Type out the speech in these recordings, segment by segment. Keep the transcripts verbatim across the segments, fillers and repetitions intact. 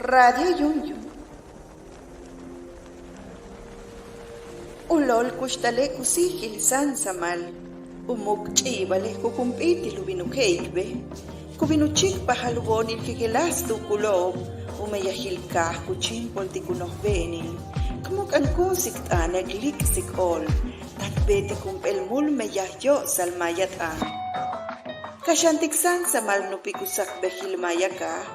Radio Yúuyum. U lool kuxtale' ku síijil sáamsamal. U muuk' ch'i'ibale' jujump'íitil u bin u je'ik bej. Ku bin u chíikpajal u boonil jejeláas tuukulo'ob. U meyajil kaaj ku chíimpoltik u nojbe'enil. K mu'uk'ankúunsik t'aane' k líik'sik óol. Táan k beetik jump'éel múul meyaj yo'osal maaya t'aan. Ka xantik sáamsamal nupik u sakbejil maaya kaaj,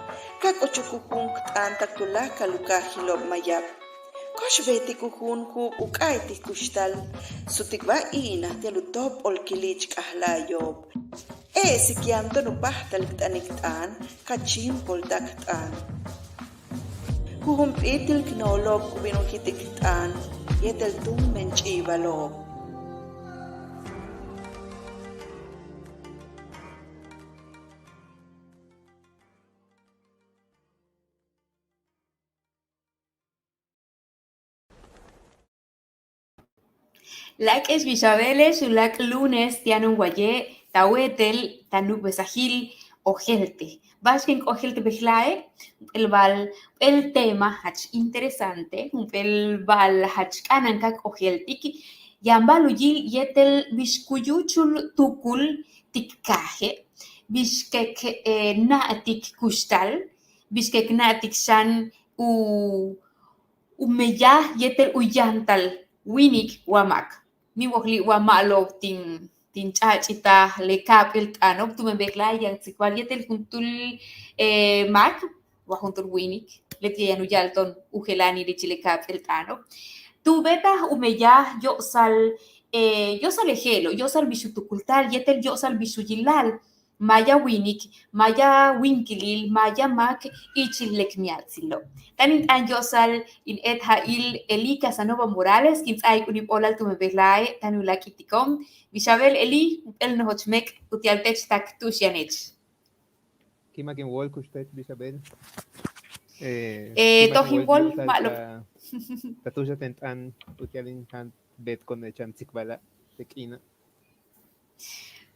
ka k'uchuk u juum k t'aan tak tuláakal u kaajilo'ob Mayab. Ko'ox beetik u juum juub u k'a'aytik kuxtal, sutikbáa i'inaj ti'al u tóop'ol kili'ich k'ajla'ayo'ob. E'esik yaan to'on u páajtal k t'anik t'aan, ka chíimpolta'ak t'aan. Jujump'íitil k noolo'ob ku bin u jit'ik t'aan yéetel túumben ch'i'ibalo'ob. Láak'e'ex Bixabele'ex, uláak' lunes ti'ano'on waye' ta wéetel ta nu'ukbesajil Ojéeltej. Ba'ax ken k ojéelt bejla'e', jump'éel ba'al, jump'éel tema jach interesante, jump'éel ba'al jach k'a'ana'an ka k ojéeltik, yaan ba'al u yil yéetel bix ku yúuchul tuukul ti' k kaaje', bix k k na'atik kuxtal, bix k k na'atik xan u u meyaj yéetel u yantal wíinik wa máak. Min wojli' wa ma'alob tin, tin ch'a'ach'itaj le ka'ap'éel t'aano'ob tumen bejla'e' yaan tsikbal yéetel juntúul máak wa juntúul wíinik, leti'e' yaan u ya'al to'on u jela'anil ichil le ka'ap'éel t'aano'ob tu beetaj u meyaj yo'osal, yo'osal le je'elo', yo'osal bix u tukulta'al yéetel yo'osal bix u yila'al maaya wíinik, maaya wíinkilil, maaya máak ichil le k miatsilo'. Táan in t'aan yo'osal in éet ja'il Elí Casanova Morales, kin ts'áaik u níib óolal tumen bejla'e' táan u láak'intiko'on. Bixabel Elí, jump'éel nojoch méek' uti'al teech tak tu'ux yanech. Ki'imak in wóol kuxtal Bixabel. Toj in wóol ma'alob. Ta tu'uxak ten t'aan uti'al in jan beetiko'on chan tsikbala' te' k'iina'.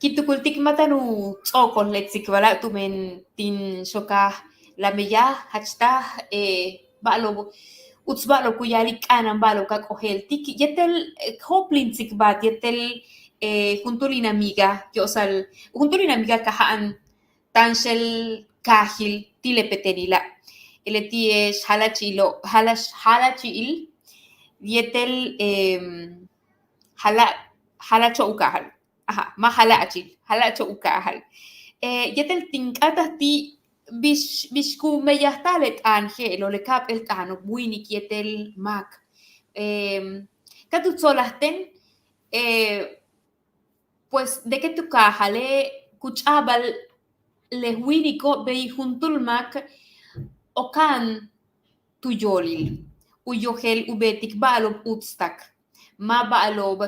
Kin tukultik ma' táan u ts'o'okol le tsikbala' tumen tin xokaj la meyaj jach taj ba'alo'ob, uts ba'alo'ob ku ya'alik k'a'ana'an ba'alo'ob ka k ojéeltik yéetel k jo'op'ol in tsikbal yéetel juntúul in amiga yo'osal, juntúul in amiga kaja'an táanxel kaajil ti' le petenila'. Leti'e' xjalachi'ilo', jalachi'il yéetel jala, jalacho' u kaajal. Ajá, ma' jala'achil, jalacho' u kaajal. Yéetel tin k'áataj ti' bix, bix ku meyajta'al le t'aan je'elo', le ka'ap'éel t'aano', wíinik yéetel máak. Ka tu tsolaj ten, pues de que tu kaajale' ku ch'a'abal le wíiniko' bey juntúul máak oka'an tu yóolil u yojel u beetik ba'alo'ob utstak, ma' ba'alo'ob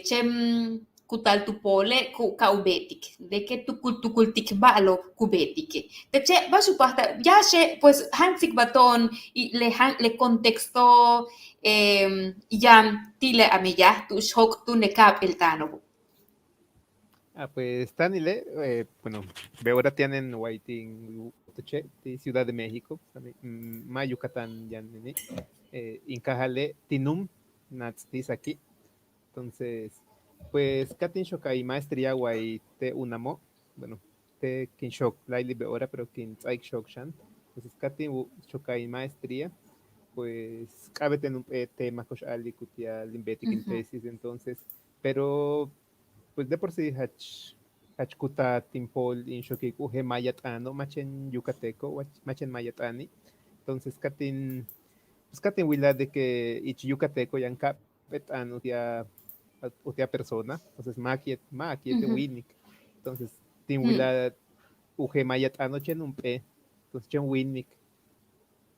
chéen ku taal tu poole' ku ka u beetik, de que tukul tukultik ba'alo'ob ku beetike'. Teche' ba'ax u páajtal yáaxe', pues jan tsikbal to'on le jan le contexto yaan ti' le a meyaj tu'ux jóok' túun le ka'ap'éel t'aano'obo'. Ah, pues táanile', bueno, be'ora ti'anen way tin teche' ti' Ciudad de México, ma' Yucatán yaaneni', in kaajale' Tinum, naats' ti' Saki'. Entonces pues ka tin xoka'ay maestría way te' UNAMo', bueno, te' kin xook láayli' be'ora pero kin ts'áaik xook xan. Entonces ka tin xoka'ay maestría, pues k'a'abéet ten jump'éel tema ko'ox a'alik uti'al in beetik in tesis, entonces pero pues de por sí jach, jach ku taal tin pool in xokik u jeel maaya t'aano', ma' chéen yucateco, ma' chéen maaya t'aani'. Entonces ka tin, pues ka tin wilaj de que ich yucateco yaan ka'ap'éel t'aan uti'al, uti'al persona, entonces máak yéet, máak yéetel wíinik. Entonces tin wilaj u jeel maaya t'aano' chéen jump'éel, entonces chéen wíinik,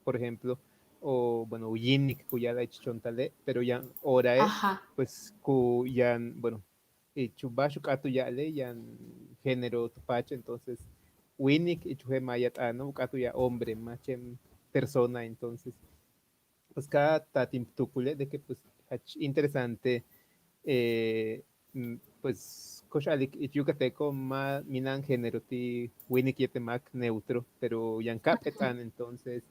por ejemplo, o bueno, u yíinik ku ya'ala'al ich chontale', pero yaan orae' pues ku yaan, bueno, ich u ba'ax u k'áat u ya'ale' yaan género tu paach, entonces wíinik ich u jeel maaya t'aano' u k'áat u ya'al hombre, ma' chéen persona. Entonces pues ka taal tin tuukule' de que pues jach interesante, pues ko'ox a'alik ich yucateco ma' mina'an género ti' wíinik yéetel máak, neutro, pero yaan ka'ap'éel t'aan, entonces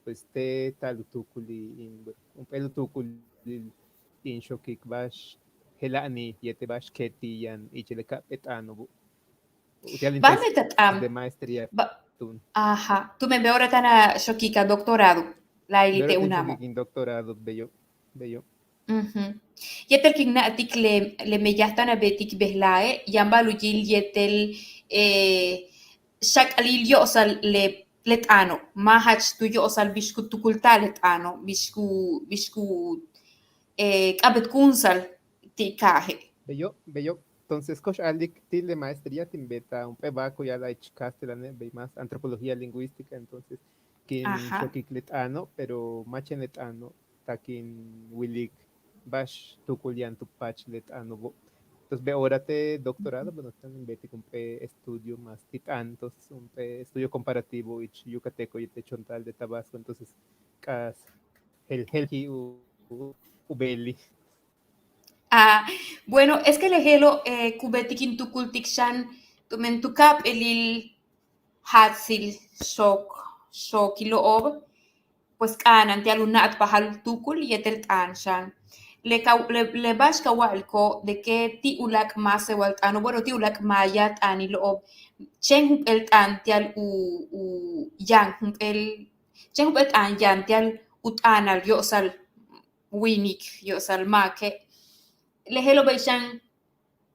pues te' taal u tuukulil in, bueno, jump'éel u tuukulil in xokik ba'ax jela'anil yéetel ba'ax keeti' yaan ichil le ka'ap'éel t'aano'obo'. Utia'al in tesis de maestría túun. Ajá, tumen beoora táan a xokik a doctorado láayli' te' UNAM-o'. Beoora táan a xokik in doctorado, beyo', beyo'. Yéetel kin na'atik le, le meyaj táan a beetik bejla'e' yaan ba'al u yil yéetel xak'alil yo'osal le, le t'aano', ma' jach tu yo'osal bix ku tukulta'al le t'aano', bix ku, bix ku k'a'abéetkunsa'al ti' kaaje'. Beyo', beyo'. Entonces ko'ox a'alik ti' le maestría tin beetaj jump'éel ba'al ku ya'ala'al ich kastelane' bey más antropología lingüística, entonces kin xokik le t'aano', pero ma' chéen le t'aano', tak in wilik ba'ax tuukul yaan tu paach le t'aano'obo'. Entonces beoora te' doctorado, bueno, táan in beetik jump'éel estudio más ti' t'aan, entonces jump'éel estudio comparativo ich Yucateco yéetel chontal de Tabasco, entonces k'a'as jel, jelji' u, u, u beelil. Ah, bueno, es que le je'elo' ku beetik in tukultik xan tumen tu ka'ap'éelil jaatsil xook, xookilo'ob, pues k'a'ana'an ti'al u na'atpajal tuukul yéetel t'aan xan. Le ka, le, le ba'ax ka wa'aliko' de que ti' uláak' máasewal t'aano', bueno, ti' uláak' maaya t'aanilo'ob, chéen jump'éel t'aan ti'al u, u yaan jump'éel, chéen jump'éel t'aan yaan ti'al u t'a'anal yo'osal wíinik, yo'osal máake'. Le je'elo' bey xan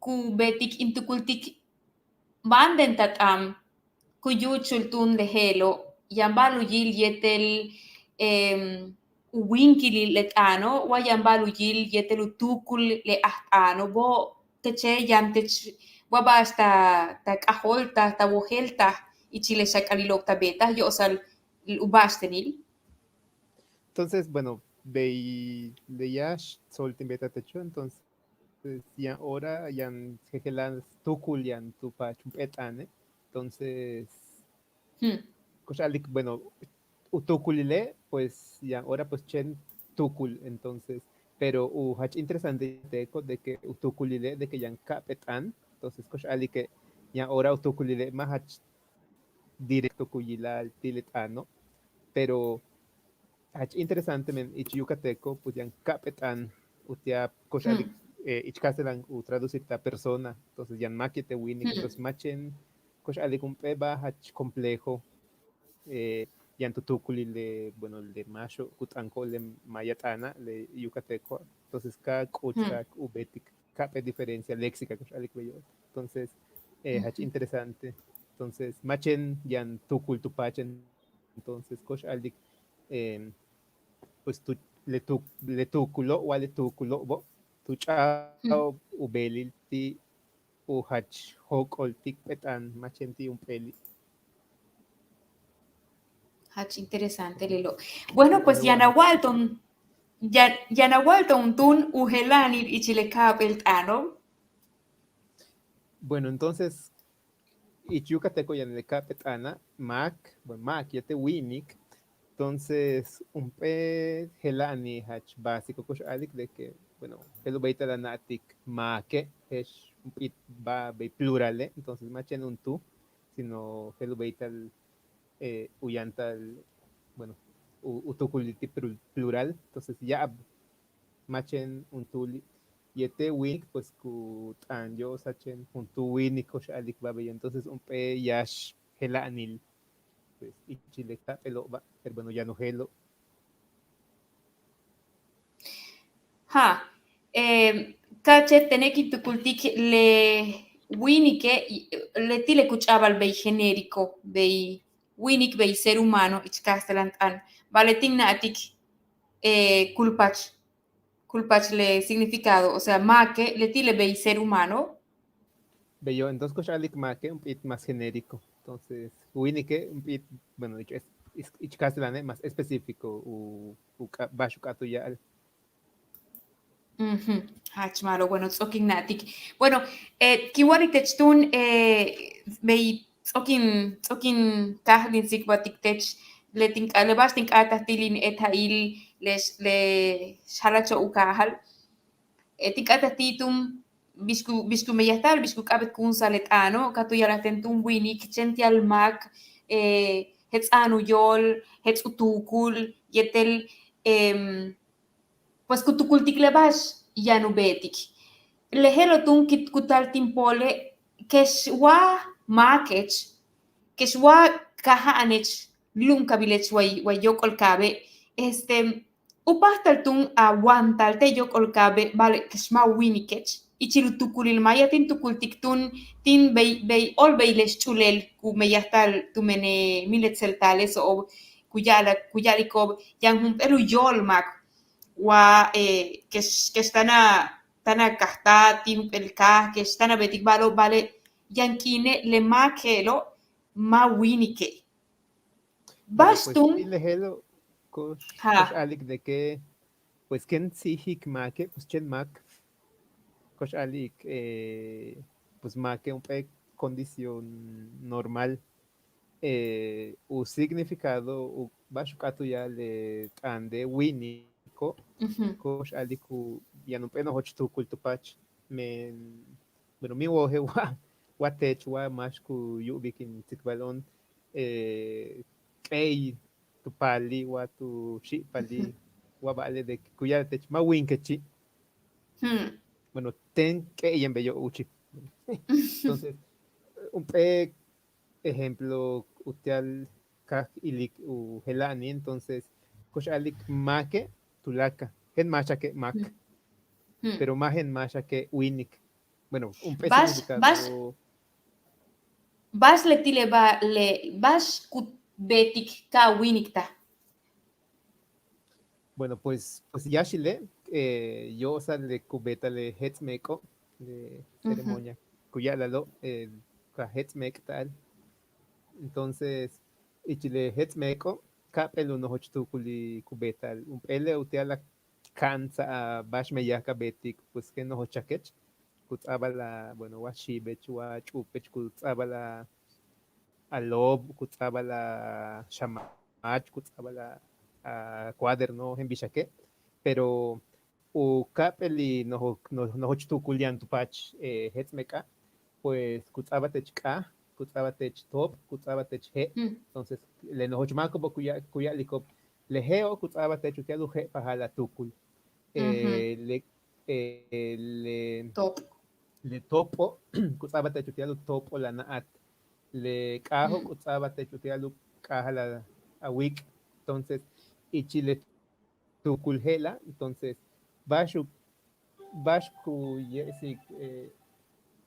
ku beetik in tukultik ba'anden ta t'aan ku yúuchul túun le je'elo', yaan ba'al u yil yéetel u wíinkilil le t'aano' wa yaan ba'al u yil yéetel u tuukul le ajt'aano'obo', teche' yaan tech wa ba'ax ta, ta k'ajóoltaj, ta wojéeltaj ichil le xak'alilo'ob ta beetaj yo'osal u ba'axtenil. Entonces, bueno, bey le yáax tsol tin beetaj techo', entonces yaan hora yaan jejeláas tuukul yaan tu paach jump'éel t'aane'. Entonces ko'ox a'alik, bueno, u tuukulile' pues yaan hora pues chéen tuukul, entonces pero u jach interesante te'eco' de que u tuukulile' de que yaan ka'ap'éel t'aan, entonces ko'ox a'alike' yaan hora u tuukulile' ma' jach directo ku yila'al ti' le t'aano', pero jach interesante men ich Yucateco pues yaan ka'ap'éel t'aan utia'al ko'ox a'alik ich kastelan u traducir ta persona, entonces yaan máak yéetel wíinik, entonces ma' chéen ko'ox a'alik jump'éel ba'al jach complejo yaan tu tuukulil le, bueno, le máaxo' ku t'aniko'ob le maaya t'aana' le Yucateco, entonces ka k'ucha'ak u beetik ka'ap'éel diferencia léxica ko'ox a'alik beyo'. Entonces jach interesante. Entonces ma' chéen yaan tuukul tu paach, entonces ko'ox a'alik pues tu, le tu, le tuukulo' wa le tuukulo'obo' tu ch'a'ajo'ob u beelil ti' u jach jóok'oltik p'éel t'aan, ma' chéen ti' jump'éeli'. Jach interesante lelo'. Bueno, pues yaan a wa'al to'on, yaan a wa'al to'on túun u jela'anil ichil le ka'ap'éel t'aano'. Bueno, entonces ich Yucateco yaan le ka'ap'éel t'aana' máak, bueno, máak yéetel wíinik. Entonces jump'éel jela'anil jach básico ko'ox a'alik de que, bueno, je'el u béeytal a na'atik máake', je'ex jump'íit ba'al bey plurale', entonces ma' chéen juntúul, sino je'el u béeytal u yantal, bueno, u tuukulil ti' plural, entonces ya'ab, ma' chéen juntúul yéetel wíinik pues ku t'aan yo'osal chéen juntúul wíinik ko'ox a'alik ba'al beyo', entonces jump'éel yáax jela'anil pues ichil le ka'ap'éelo'oba', pero bueno, yaan u je'elo'. Ja', ka'ache' tene' kin tukultik le wíinike', leti' le ku ch'a'abal bey genérico, bey wíinik, bey ser humano ich kastelan t'aan, ba'ale' tin na'atik kulpach, kulpach le significado, o sea máake' leti' le bey ser humano. Beyo', entonces ko'ox a'alik máake' jump'íit más genérico, entonces wíinike' jump'íit, bueno, ich kastelane' más específico u, u ba'ax u k'áat u ya'al. Jach ma'alob, bueno, ts'o'ok in na'atik. Bueno, kin wa'alik tech túun bey ts'o'ok in, ts'o'ok in káajal in tsikbaltik tech le tin k'áat, le ba'ax tin k'áataj ti'al in éet ja'il le, le xjalacho' u kaajal. Tin k'áataj ti' túun bix ku, bix ku meyajta'al, bix ku k'a'abéetkunsa'al le t'aano', ka tu ya'alaj ten túun wíinik chéen ti'al máak, jets'a'an u yóol, jets' u tuukul yéetel, em, pues ku tukultik le ba'ax yaan u beetik. Le je'elo' túun ki, ku taal tin poole', kex wa máakech, kex wa kaja'anech, lu'umkabilech way, way yóok'olkaabe', este, u páajtal túun a wantal te' yóok'olkaabe', ba'ale' kex ma' wíinikech. Ichil u tuukulil maaya tin tukultik túun, tin bey, bey óol bey le xch'ulel ku meyajta'al tumen le miletsel taaleso'ob, ku ya'ala, ku ya'aliko'ob yaan jump'éel u yóol máak wa, eh, kex, kex táan a, táan a kajtal ti' jump'éel kaaj, kex táan a beetik ba'alo'ob, ba'ale' yaan k'iine' le máak je'elo' ma' wíinike'. Ba'ax túun. Pues sí, le je'elo' ko'ox, ko'ox a'alik de que, pues, kéen síijik máake', pues chéen máak, ko'ox a'alik, eh, pues máake' jump'éel condición normal, eh, u significado, u ba'ax u k'áat u ya'al le t'aan de wíiniko', ko'ox a'alik u yaan jump'éel nojoch tuukul tu paach, men, bueno, míin wojel wa, wa teech wa máax ku yu'ubik in tsikbalo'on, eh, k'ey tu paalil wa tu xi'ipalil wa ba'ale' de que ku ya'ala'al teech ma' wíinikechi'. Bueno, teen k'eyen beyo' úuchij. Entonces, jump'éel ejemplo uti'al ka ilik u jela'anil, entonces ko'ox a'alik máake' tuláakal, je'en máaxake' máak, pero ma' je'en máaxake' wíinik. Bueno, jump'éel significado. Ba'ax leti' le ba, le ba'ax ku beetik ka wíiniktal. Bueno, pues, pues yáaxile', eh, yo'osal le ku beeta'al le jets' méek'o', le ceremonia ku ya'ala'alo', eh, ka jets' méek'ta'al. Entonces, ichil le jets' méek'o', ka'ap'éel u nojoch tuukulil ku beeta'al. Jump'éele' uti'al a ka'ansa'al ba'ax meyaj ka beetik, pues kéen nojochakech, ku ts'a'abal a, bueno, wa xiibech, wa ch'uupech, ku ts'a'abal a, a loob, ku ts'a'abal a xamach, ku ts'a'abal a, a cuaderno, je'en bixake', pero u ka'ap'éelil nojo, nojoch tuukul yaan tu paach, eh, jets' méek'a', pues ku ts'a'abal teech k'aj, ku ts'a'abal teech toop, ku ts'a'abal teech je'. Entonces le nojoch máako'obo' ku ya, ku ya'aliko'ob, le je'o' ku ts'a'abal teech uti'al u je'pajal a tuukul. Eh, le, eh, le toop, le toopo' ku ts'a'abal teech uti'al u toop'ol a na'at. Le k'ajo' ku ts'a'abal teech uti'al u k'a'ajal a, a wiik'. Entonces ichil le tuukul je'ela', entonces ba'ax u, ba'ax ku ye'esik, eh,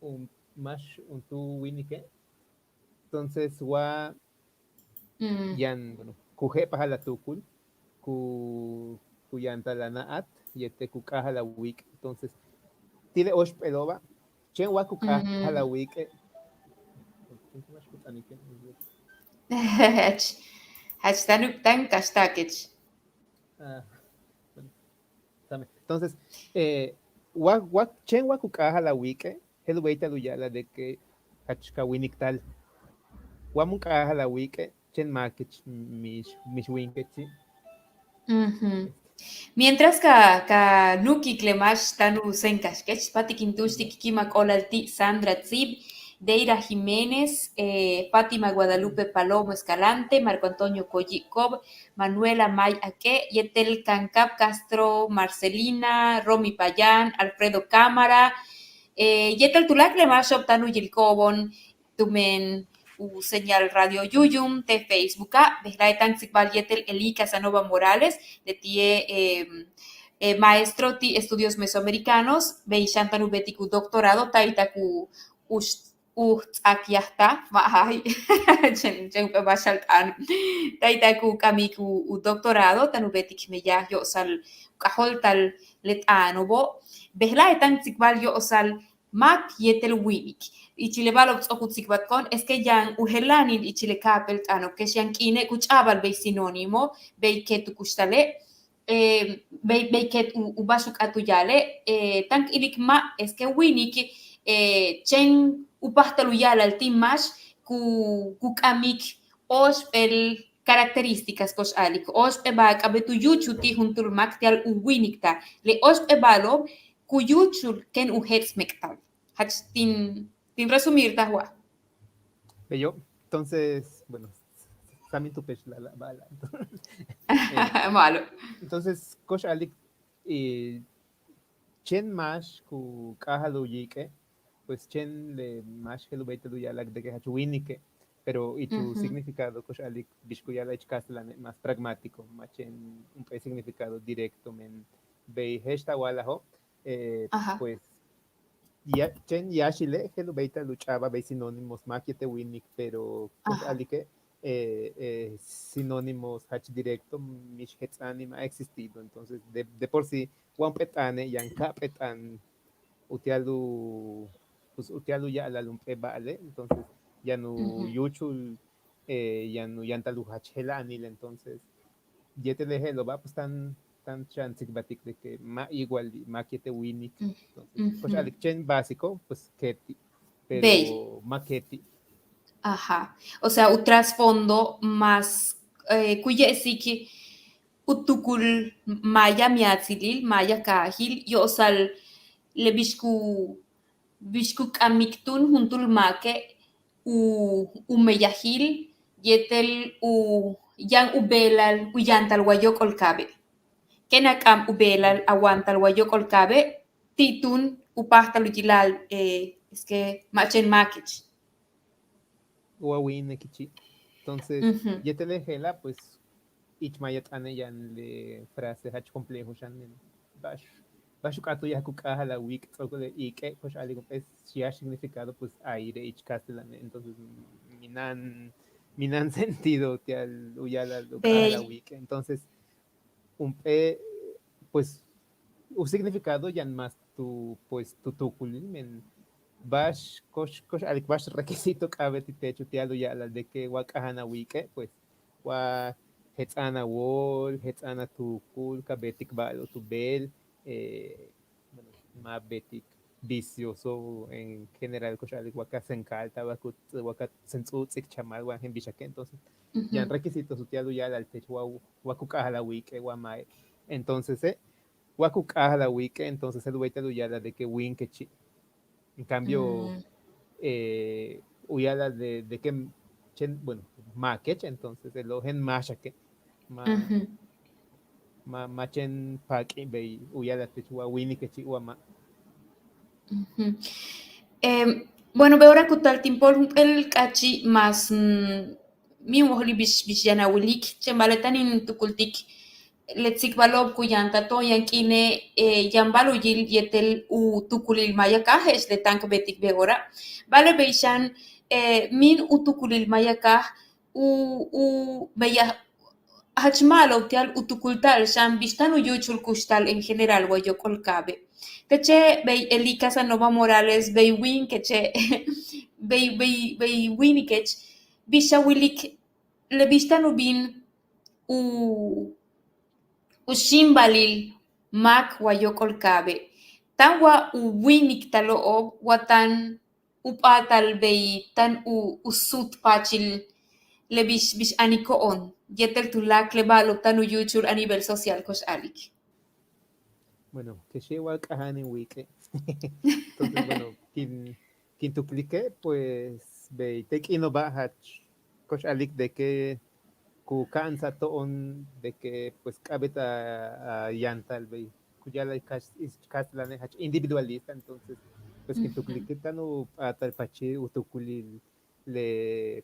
u máax juntúul wíinike'. Entonces wa yaan, bueno, ku je'pajal a tuukul, ku, ku yantal a na'at yéetel ku k'a'ajal a wiik'. Entonces ti' le óoxp'éelo'oba', chéen wa ku k'a'ajal a wiik'e'. Jach, jach táan u, táan kaxta'akech. Entonces, eh, wa, wa, chéen wa ku k'a'ajal a wiik'e', je'el u béeytal u ya'ala'al de que jach ka wíiniktal. Wa mun k'a'ajal a wiik'e', chéen máakech, mix, mix wíinikechi'. Mientras ka, ka nu'ukik le máax táan u séen kaxkech, pa'atik in túuxtik ki'imak óolal ti' Sandra Tzib, Deira Jiménez, eh, Fátima Guadalupe Palomo Escalante, Marco Antonio Coyicob, Manuela May Aque, yéetel Kankab Castro, Marcelina, Romy Payán, Alfredo Cámara, eh, yéetel tuláakal le máaxo'ob táan u yiliko'obo'on tumen u señal Radio Yúuyum te' Facebooka', bejla'e' táan k tsikbal yéetel Eli Casanova Morales, leti'e', eh, eh, maestro ti' estudios mesoamericanos, bey xan táan u beetik u doctorado, ta'aytak u, u u ts'akyajtaj, ma' jaaj, chéen, chéen jump'éel ba'axal t'aan. Ta'aytak u k'amik u, u doctorado, táan u beetik meyaj yo'osal u k'ajóolta'al le t'aano'obo'. Bejla'e' táan k tsikbal yo'osal máak yéetel wíinik. Ichil le ba'alo'ob ts'o'ok u tsikbaltiko'on, es que yaan u jela'anil ichil le ka'ap'éel t'aano', kex yaan k'iine' ku ch'a'abal bey sinónimo, bey keet u kuxtale', eh, bey, bey keet u, u ba'ax u k'áat u ya'ale', eh, táan k ilik ma', es que wíinik, eh, chéen u páajtal u ya'ala'al ti' máax ku, ku k'amik óoxp'éel características, ko'ox a'alik, óoxp'éel ba'al k'a'abéet u yúuchul ti' juntúul máak ti'al u wíiniktal. Le óoxp'éel ba'alo'ob ku yúuchul kéen u jets' méek'tal. Jach tin, tin resumirtaj wa. Beyo', entonces, bueno, Camin tu pexlala' ba'ala'. Ma'alob. Entonces ko'ox a'alik, chéen máax ku káajal u yiik'e', pues chéen le máax je'el u béeytal u ya'ala'al de que jach wíinike', pero ich u significado ko'ox a'alik bix ku ya'ala'al ich kastlane' más pragmático, ma' chéen jump'éel significado directo, men bey je'ex ta wa'alajo', pues chéen yáaxile' je'el u béeytal u ch'a'abal bey sinónimos máak yéetel wíinik, pero ko'ox a'alike' sinónimos jach directo mix jets'a'anil, ma' existido. Entonces de por sí wa jump'éel t'aane' yaan ka'ap'éel t'aan uti'al u, pues uti'al u ya'ala'al jump'éel ba'ale', entonces yaan u yúuchul, yaan u yantal u jach jela'anil. Entonces yéetel le je'elo'oba' pues táan táan chan tsikbaltik de que ma' igual máak yéetel wíinik. Entonces ko'ox a'alik chéen básico pues keeti', pero ma' keeti'. Ajá. O sea u trasfondo más ku ye'esik u tuukul maaya miatsilil, maaya kaajil yo'osal le bix ku bix ku k'amik túun juntúul máake' u u meyajil yéetel u yaan u beelal u yantal wa yóok'ol kaabe'. Kéen a k'am u beelal a wantal wa yóok'ol kaabe' ti' túun u páajtal u yila'al es que ma' chéen máakech. Wa wíinekechi'. Entonces yéetel le je'ela' pues ich maaya t'aane' yaan le frase jach complejo xan, ba'ax ba'ax u k'áat u ya'al ku káajal a wiik' ts'o'ok le iik'e' ko'ox a'alik jump'éel yáax significado pues aire ich kastlane'. Entonces mina'an mina'an sentido uti'al u ya'ala'al u káajal a wiik'e'. Entonces jump'éel pues u significado yaan más tu pues tu tuukulil, men ba'ax ko'ox ko'ox a'alik ba'ax requisito k'a'abéet ti' teech uti'al u ya'ala'al de que wa k'aja'an a wiik'e' pues wa jets'a'an a wóol, jets'a'an a tuukul, ka beetik ba'alo'ob tu beel, ma' beetik vicioso en general ko'ox a'alik wa ka sen kaalta, wa ka sen ts'u'uts'ik chamal wa je'en bixake'. Entonces yaan requisitos uti'al u ya'ala'al teech wa wa ku k'ajal a wiik'e' wa ma'e'. Entonces wa ku k'ajal a wiik'e' entonces je'el u béeytal u ya'ala'al de que wíinkechi'. En cambio u ya'ala'al de que chéen bueno máakech, entonces je'elo' je'en máaxake'. Ma' ma' ma' chéen paak'i' bey u ya'ala'al teech wa wíinikechi' wa ma'. Bueno, beora ku taal tin pool jump'éel k'áatchi' más míin wojli' bix bix yaan a wilik, chéen ba'ale' táan in tukultik le tsikbalo'ob ku yantal to'on yaan k'iine' yaan ba'al u yil yéetel u tuukulil maaya kaaj je'ex le táan k beetik beora. Ba'ale' bey xan míin u tuukulil maaya kaaj u u meyaj jach ma'alob ti'al u tukulta'al xan bix táan u yúuchul kuxtal en general wa yóok'ol kaabe'. Teche' bey Eli Casanova Morales bey wíinkeche' bey bey bey wíinikech bix a wilik le bix táan u bin u u xíimbalil máak wa yóok'ol kaabe'. Táan wa u wíiniktalo'ob wa táan u p'áatal bey táan u u suut paachil le bix bix aniko'on yéetel tuláakal le ba'alo'ob táan u yúuchul a nivel social ko'ox a'alik. Bueno, kexe' wa k'aja'an in wiik'e'. Entonces bueno, kin kin tuklike' pues bey te' k'iino'oba' jach ko'ox a'alik de que ku ka'ansa'al to'on de que pues k'a'abéet a yantal bey ku ya'ala'al ich kastlane' jach individualista. Entonces pues kin tuklike' táan u p'áatal paachil u tuukulil le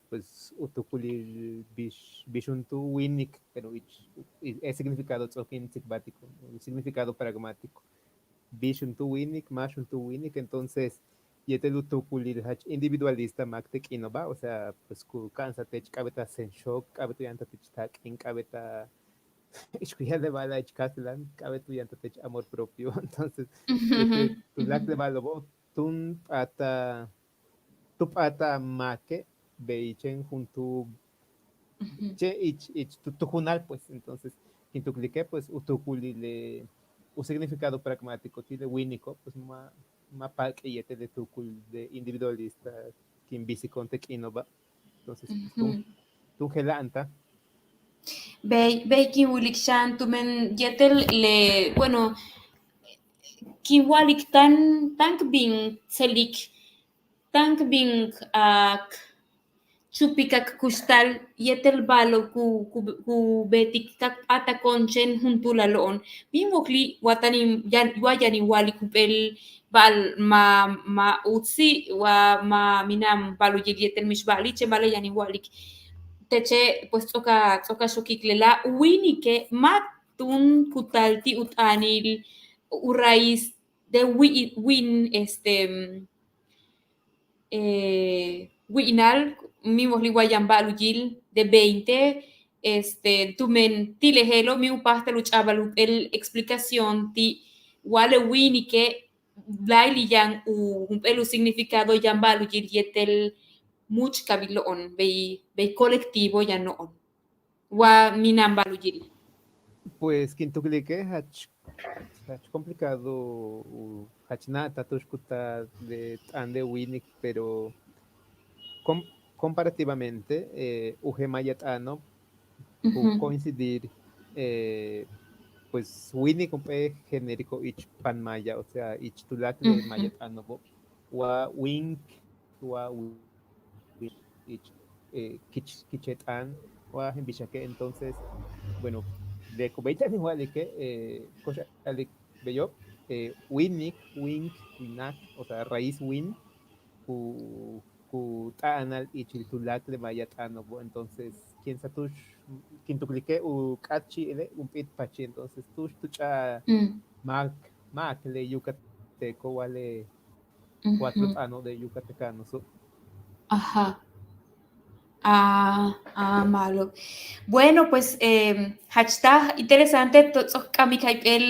pues u tuukulil bix bix juntúul wíinik, pero ich e significado ts'o'ok in tsikbaltik, significado pragmático. Bix juntúul wíinik, máax juntúul wíinik. Entonces yéetel u tuukulil jach individualista máak te' k'iino'oba', o sea pues ku ka'ansa'al teech k'a'abéet a sen xook, k'a'abéet u yantal teech taak'in, k'a'abéet a ix ku ya'al le ba'ala' ich kastlan, k'a'abéet u yantal teech amor propio. Entonces tuláakal le ba'alo'obo' túun p'áatal tu p'áatal máake' bey chéen juntúul chéen ich ich tu tuunal pues. Entonces kin tuklike' pues u tuukulil le u significado pragmático ti' le wíiniko' pues ma' ma' paak'i' yéetel le tuukul de individualista kin bisiko'on te' k'iino'oba'. Entonces pues túun jela'antal. Bey bey kin wilik xan tumen yéetel le bueno kin wa'alik táan táan k bin tselik táan k bin k chupik k kuxtal yéetel ba'alo' ku ku ku beetik k p'áatako'on chéen juntúul alo'on. Bin wojli' wa táan in yaan wa yaan in wa'alik jump'éel ba'al ma' ma' uts wa ma' mina'an ba'al u yil yéetel mix ba'ali', chéen ba'ale' yaan in wa'alik teche', pues ts'o'ok a ts'o'ok a xokik lela' u wíinike' ma' túun ku taal ti' u t'aanil u raíz de wi' win este wi'inal, min wojli' wa yaan ba'al u yil de veinte este tumen ti' le je'elo' min u páajtal u ch'a'abal jump'éel explicación ti' wa le wíinike' láayli' yaan u jump'éel u significado yaan ba'al u yil yéetel múuch'kabilo'on bey bey colectivo yano'on. Wa mina'an ba'al u yil. Pues kin tuklike' jach jach complicado u jach na'at tu'ux ku taal de t'aan de wíinik, pero comparativamente u je'el maya t'aano' ku coincidir pues wíinik jump'éel genérico ich pan maya, o sea ich tuláakal le maya t'aano'obo' wa wink wa wink ich kich kiche' t'aan wa je'en bixake'. Entonces bueno, de ku béeytal in wa'alike' ko'ox a'alik beyo' wíinik, wink, winak, o sea raíz win ku ku t'a'anal ichil tuláakal le maya t'aano'obo'. Entonces quién sabe tu'ux kin tuklike' u k'áatchi'ile' jump'íit pachi', entonces tu'ux tu ch'a'aj máak máak le yucateco wa le cuatro t'aano' de yucatecanoso'. Ajá. Ah, ah, ma'alob. Bueno, pues jach taj interesante, ts'o'ok k k'amik jayp'éel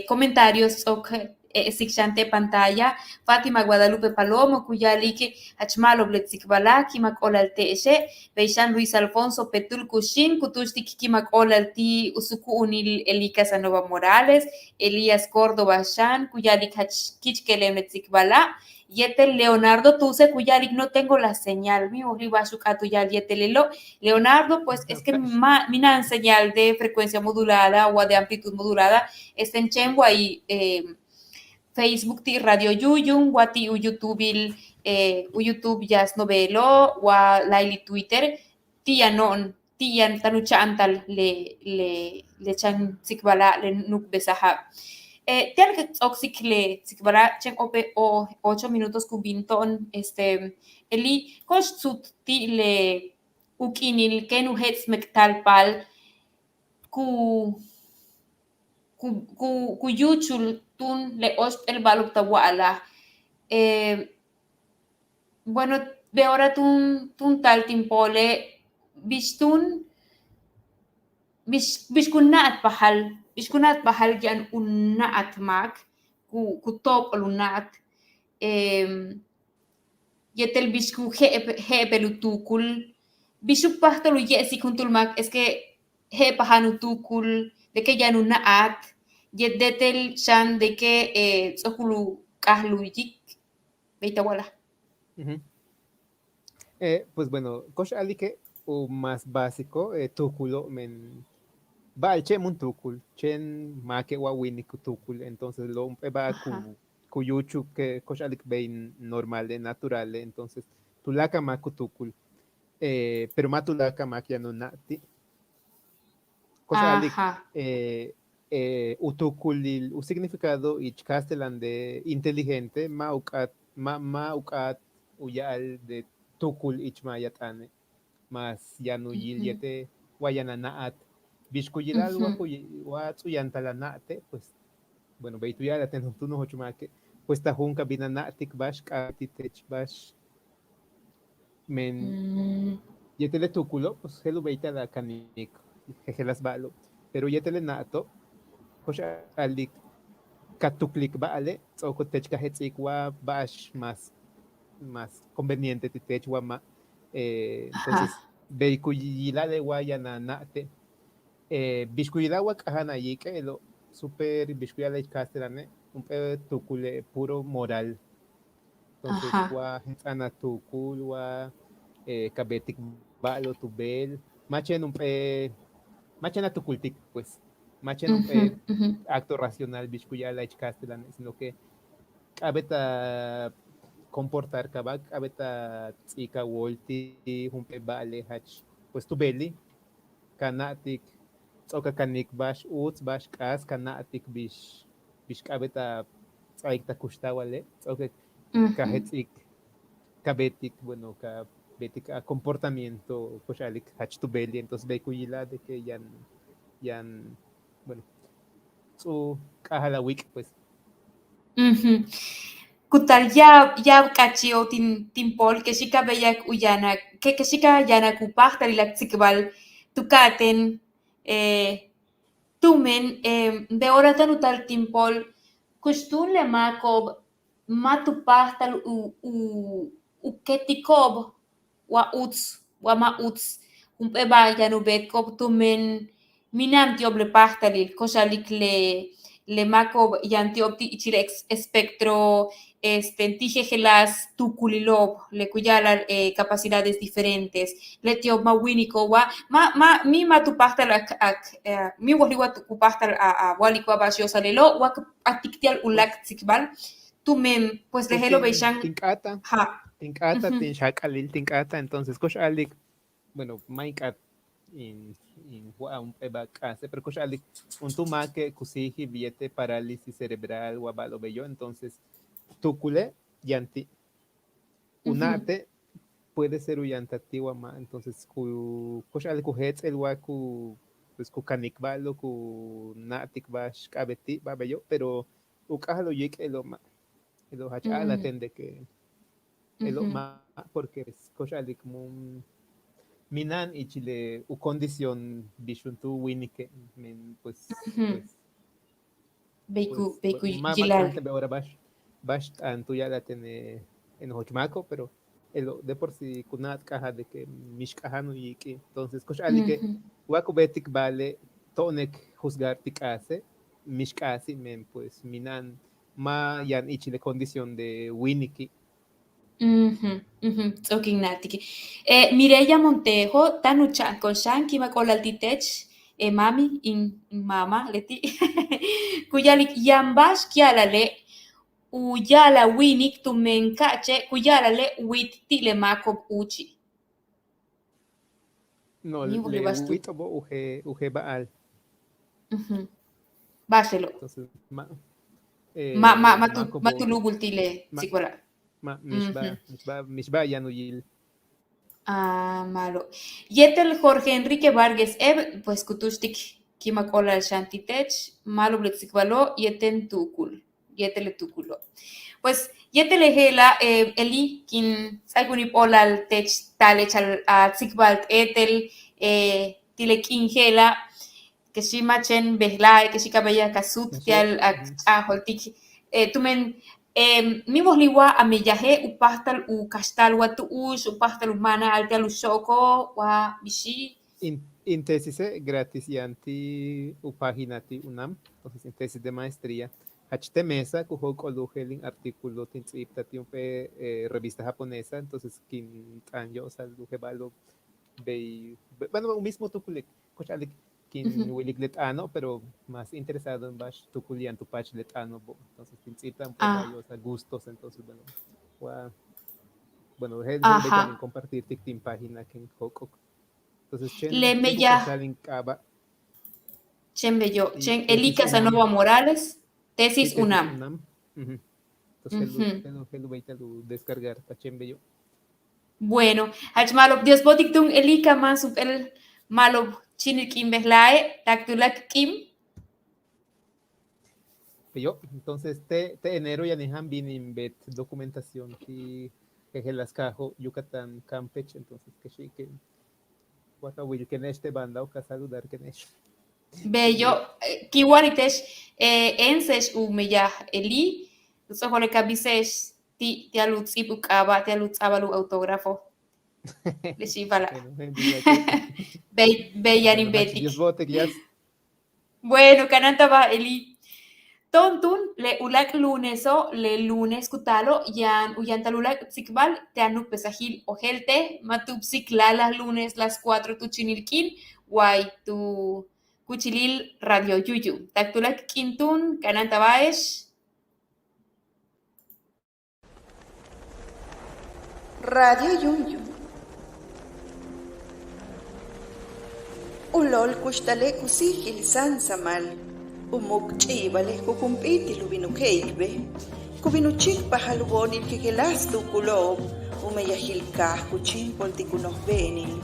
comentarios ts'o'ok k e'esik xan te' pantalla. Fátima Guadalupe Palomo ku ya'alik: jach ma'alob le tsikbala', ki'imak'óolal te'exe'. Bey xan Luis Alfonso Petul Kuxin ku túuxtik ki'imak'óolal ti' u suku'unil Eli Casanova Morales. Elías Córdoba xan ku ya'alik: jach ki'ichkelem le tsikbala'. Yéetel Leonardo Tuse ku ya'alik: no tengo la señal. Min wojli' ba'ax u k'áat u ya'al yéetel lelo'. Leonardo, pues es que ma' mina'an señal de frecuencia modulada wa de amplitud modulada. Este chéen way Facebook ti' Radio Yúuyum wa ti' u YouTubeil u YouTube Yasno Beelo' wa láayli' Twitter ti' yano'on ti' yaan táan u cha'anta'al le le le chan tsikbala' le nu'ukbesaja'. Ti'al k ts'o'oksik le tsikbala' chéen ope' ocho minutos ku bin to'on este Eli, ko'ox suut ti' le u k'iinil kéen u jets' méek'tal paal ku ku ku ku yúuchul túun le óoxp'éel ba'alo'ob ta wa'alaj. Bueno, beora túun túun taal tin poole' bix túun bix bix ku na'atpajal bix ku na'atpajal yaan u na'at máak ku ku to'op'ol u na'at. Yéetel bix ku je'ep je'epel u tuukul, bix u páajtal u ye'esik juntúul máak es que je'epaja'an u tuukul, de que yaan u na'at yéetel xan de que ts'o'okul u k'ajlu'uyik. Bey ta wa'alaj. Pues bueno, ko'ox a'alike' u más básico tuukulo', men ba'al chéen mun tuukul, chéen máake' wa wíinik ku tuukul. Entonces lelo' jump'éel ba'al ku ku yúuchul que ko'ox a'alik bey normale', naturale'. Entonces tuláakal máak ku tuukul, pero ma' tuláakal máak yaan u na'at ti'. Ko'ox a'alik u tuukulil u significado ich kastelan de inteligente ma' u k'áat ma' ma' u k'áat u ya'al de tuukul ich maya t'aane', mas yaan u yil yéetel wa yaan a na'at. Bix ku yila'al wa ku wa ts'u yantal a na'ate', pues bueno, bey tu ya'alal ten tu nojoch máake', pues ta juun ka bin a na'atik ba'ax k'a'abéet ti' teech ba'ax. Men yéetel le tuukulo' pues je'el u béeytal a kanik jejeláas ba'alo', pero yéetel le na'ato' ko'ox a'alik ka tuklik ba'ale' ts'o'ok teech ka jets'ik wa ba'ax más más conveniente ti' teech wa ma'. Entonces bey ku yila'ale' wa yaan a na'ate'. Bix ku yila'al wa k'aja'an a yiik'e' je'elo', súper bix ku ya'ala'al ich kastelane' jump'éel tuukule' puro moral. Entonces wa jets'a'an a tuukul wa ka beetik ba'alo'ob tu beel, ma' chéen jump'éel ma' chéen a tukultik, pues ma' chéen jump'éel acto racional bix ku ya'ala'al ich kastelane', sino que k'a'abéet a comportar, ka ba'ax k'a'abéet a ts'áaik a wóol ti' jump'éel ba'ale' jach, pues, tu beelil, ka na'atik, ts'o'ok a kanik ba'ax uts, ba'ax k'aas, ka na'atik bix, bix k'a'abéet a ts'áaik ta kuxtal wale', ts'o'ok ka jets'ik, ka beetik, bueno, ka beetik a comportamiento, ko'ox a'alik jach tu beelil, entonces bey ku yila'al de que yaan, yaan, bueno, ts'u k'a'ajal a wíik', pues. Ku taal ya'ab, ya'ab k'áatchi'ob tin, tin pool, kexi ka béeyak u yáanak, ke, kexi ka yáanak u páajtalil k tsikbal tu ka'atéen, eh, tumen, eh, beora táan u taal tin pool, kux túun le máako'ob ma' tu páajtal u, u, u keetiko'ob wa uts wa ma' uts. Jump'éel ba'al yaan u beetiko'ob tumen mina'an ti'ob le páajtalil, ko'ox a'alik le, le máako'ob yaan ti'ob ti' ichil ex-, espectro, este, ti' jejeláas tuukulilo'ob, le ku ya'ala'al, eh, capacidades diferentes. Leti'ob ma' wíiniko'ob wa, ma', ma', mi' ma' tu páajtal k, k, eh, mi' wojli' wa tu, ku páajtal a, a wa'alik wa ba'ax yo'osal lelo', wa k p'atik ti'al uláak' tsikbal, tumen, pues, le je'elo' bey xan. Tin k'áata', tin k'áata', tin xak'alil, tin k'áata', entonces, ko'ox a'alik, bueno, ma' in k'áat in, in wa'al jump'éel ba'al k'aase', pero ko'ox a'alik, juntúul máake' ku síijil yéetel parálisis cerebral wa ba'alo'ob beyo', entonces, tuukule' yaan ti'. U na'ate' puede ser u yantal ti' wa ma', entonces, ku, ko'ox a'alik u jets'el wa ku, pues, ku kanik ba'alo'ob, ku na'atik ba'ax k'a'abéet ti' ba'al beyo', pero u k'a'ajal u yiik' je'elo' ma'. Je'elo' jach a'ala'al ten de que je'elo' ma', porque, pues, ko'ox a'alik mu, mina'an ichil le u condición bix juntúul wíinike', men, pues, pues, bey ku, bey ku yila'al. Beora ba'ax, ba'ax t'aan tu ya'ala'al ten, eh, nojoch máako'ob, pero je'elo' de por sí ku na'at k'a'ajal de que mix k'aja'an u yiik'il. Entonces, ko'ox a'alike' wa ku beetik ba'ale' to'one' k juzgar ti' k'aase', mix k'aasi', men, pues, mina'an ma' yaan ichil le condición de wíiniki'. Ts'o'ok in na'atiki'. Eh, Mireya Montejo táan u cha'antiko'on xan, ki'imak óolal ti' teech, eh, mami, in, in mama leti'. Ku ya'alik yaan ba'ax ku ya'ala'ale' u ya'ala'al wíinik tumen ka'ache' ku ya'ala'ale' wíit ti' le máako'ob úuchi'. No, le wíit'o'obo' u jeel, u jeel ba'al. Ba'ax lelo'. Entonces, ma', eh, ma', ma', ma' tu, ma' tu lúubul ti' le tsikbala'. Ma', mixba'al, mixba'al, mixba'al yaan u yil. Ah, ma'alob. Yéetel Jorge Enrique Vargas Eb, pues, ku túuxtik ki'imak óolal xan ti' teech, ma'alob le tsikbalo' yéetel tuukul. Yéetel le tuukulo'. Pues, yéetel le je'ela', eh, Eli, kin ts'áaik u níib óolal teech taal ichil a tsikbal t éetel, eh, ti' le k'iin je'ela', kexi ma' chéen bejla'e', kexi ka béeyak a suut ti'al k ch'a'ajo'oltik, eh, tumen, eh, mi' wojli' wa a meyaje' u páajtal u kaxta'al wa tu'ux, u páajtal u máana'al ti'al u xo'oko' wa bixi'. In, in tesise' gratis yaan ti' u página ti' UNAM, entonces in tesis de maestría. Jach te' mesa ku jóok'ol u jeel in artículo tin ts'íibtaj ti' jump'éel, eh, revista japonesa, entonces kin t'aan yo'osal u jeel ba'alo'ob bey, be-, bueno, u mismo tuukulil, ko'ox a'alik kin wilik le t'aano', pero más interesado in ba'ax tuukul yaan tu paach le t'aano'obo'. Entonces tin ts'íibtaj jump'éel ba'al yo'osal gustos, entonces, bueno, wa, bueno, je'el, je'el bey kin compartirtik tin página kin jóok'ok. Entonces, chéen, le chéen meyaj. Chéen beyo', chéen Eli Casanova Morales, tesis UNAM. Entonces, je'el u, je'el u, je'el u béeytal u descargar, ta chéen beyo'. Bueno, jach ma'alob, Dios bo'otik túun Eli, ka máans jump'éel ma'alob chíinil k'iin bejla'e', tak tuláak k'iin. Beyo', entonces te', te' enero yaan in jáan bin in beet documentación ti' jejeláas kaajo' Yucatán, Campeche, entonces kexi que wa ka wilikene'ex te' bandao' ka saludarkene'ex. Beyo', eh, kin wa'alik te'ex, eh, éense'ex u meyaj Eli, u ts'o'okole' ka bise'ex ti', ti'al u ts'íib u k'aaba', ti'al u ts'a'abal u autógrafo. Le xi'ipala'. Bey, bey yaan in beetik. Dios bo'otik, Dios. Bueno, kanáantaba Eli. To'on túun le uláak' luneso', le lunes ku taalo', yaan u yantal uláak' tsikbal te' a nu'ukbesajil Ojéeltej, ma' tu'ubsik lalaj lunes las cuatro tu chíinil k'iin, way tu kúuchilil Radio Yúuyum. Tak tuláak k'iin túun, kanáantaba'ex. Radio Yúuyum. U lool kuxtale' ku síijil sáamsamal. U muuk' ch'i'ibalile' jujump'íitil u bin u je'ik bej. Ku bin u chíikpajal u boonil jejeláas tuukulo'ob. U meyajil kaaj ku chíimpoltik u nojbe'enil.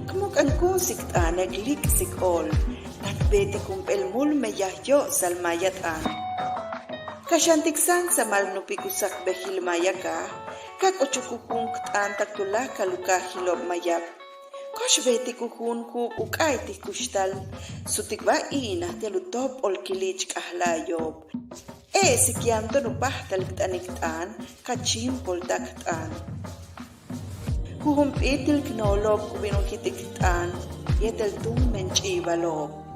K mu'uk'ankúunsik t'aane' k líik'sik óol. Táan k beetik jump'éel múul meyaj yo'osal maaya t'aan. K kaxantik sáamsamal nupik u sakbejil maaya kaaj. Ka k'uchuk u juum k t'aan tak tuláakal u kaajilo'ob Mayab. Ko'ox beetik u juum ju'ub u k'a'aytik kuxtal. Sutikbáa i'inaj ti'al u tóop'ol kili'ich k'ajla'ayo'ob. E'esik yaan to'on u páajtal k t'anik t'aan, ka chíimpolta'ak t'aan. Jujump'íitil k noolo'ob ku bin u jit'ik t'aan yéetel túumben ch'i'ibalo'ob.